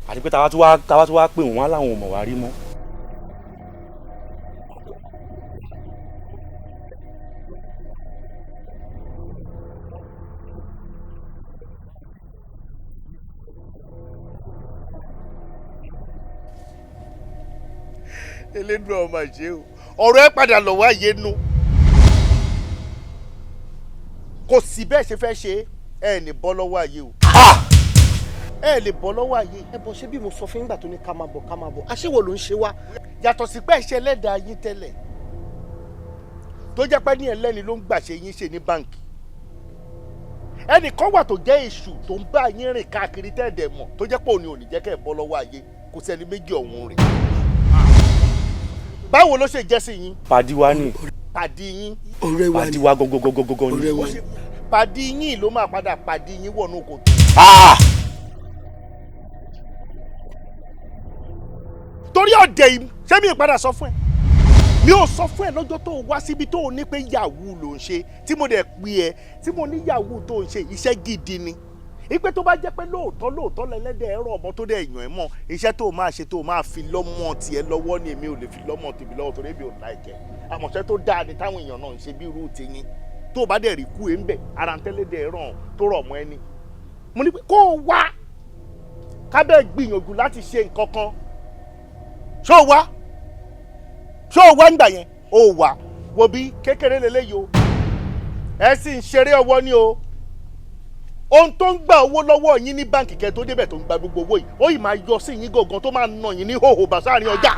Àti pé táwa tún wá pè wọ́n láwọn ò mọ̀ wá rí mọ́. Elédùn ọmọ àṣẹ o, ọ̀rọ̀ ẹ padà lọ́wọ́ àyè nu. Kò sí bẹ́ẹ̀ ṣe fẹ́ ṣe, ẹ ní bọ́ lọ́wọ́ àyè o, ẹ lè bọ́ lọ́wọ́ àyè. Ẹ bọ̀, ṣé bí mo sọ fún yín gbà tó ní ká máa bọ̀, ká máa bọ̀, àṣewò ló ń ṣe wá? Yàtọ̀ sí pé ẹ̀ṣẹ̀ ẹlẹ́dàá yín tẹ́lẹ̀, tó jẹ́ pé ní ẹlẹ́ni ló ń gbàṣẹ yín ṣe ní báǹkì, ẹnìkan wà tó jẹ́ èṣù tó ń bá yín rìn káàkiri tẹ́ẹ̀dẹ̀ mọ̀, tó jẹ́ pé òní ò ní jẹ́ kẹ́ ẹ̀ bọ́ lọ́wọ́ ayé. Kò sẹ́ni méjì ọ̀hún rẹ̀. Báwo ló ṣe jẹ́ sí yín? Pàdí wa ni. Pàdí yín. Ọ̀rẹ́ wa pàdí ni. Wa gangan ni. Ọ̀rẹ́ wa ni. Pàdí yín ló máa padà pàdí yín wọnú kòtò. Torí ọ̀dẹ̀ yìí, ṣé mi padà sọ fún ẹ? Mi ò sọ fún ẹ lọ́jọ́ tó o wá síbi tó o ní pé yahoo ló ń ṣe, tí mo dẹ̀ pè ẹ́, tí mo ní yahoo tó ń ṣe iṣẹ́ gidi ni, ipe tó bá jẹ́ pé lóòótọ́ lóòótọ́ lẹ́lẹ́dẹ̀ ẹ̀rọ ọmọ tó dẹ̀ yàn ẹ́ mọ́, iṣẹ́ tó o máa ṣe tó o máa fi lọ́mọ tiẹ̀ lọ́wọ́ ni. Èmi ò lè fi lọ́mọ tèmi lọ́wọ́ torí èmi ò láìkẹ́. Àmọ̀ṣẹ́ tó dáa ni táwọn èèyàn náà ń ṣe bí irú tiyín, tó o bá dẹ̀ rí kú ẹ̀ ń bẹ̀ ara ń tẹ́lẹ̀dẹ̀ ẹ̀rọ tó rọ̀ mọ́ ẹni. Mo ní pé kó o wá kábẹ́ gbìyànjú láti ṣe nǹkan kan. Ṣó o wá? Ṣó o wá ńgbà yẹn? O wà wo bí kékeré lélẹ́yìí o, ẹ sì ń ṣeré ọwọ́ ni o. Ohun tó ń gba owó lọ́wọ́ yín ní báǹkì kẹ́ tó débẹ̀, tó ń gba gbogbo owó yìí, ó yìí máa yọ sí yín gangan, tó máa nà yín ní hòhò bá sáàrin ọjà.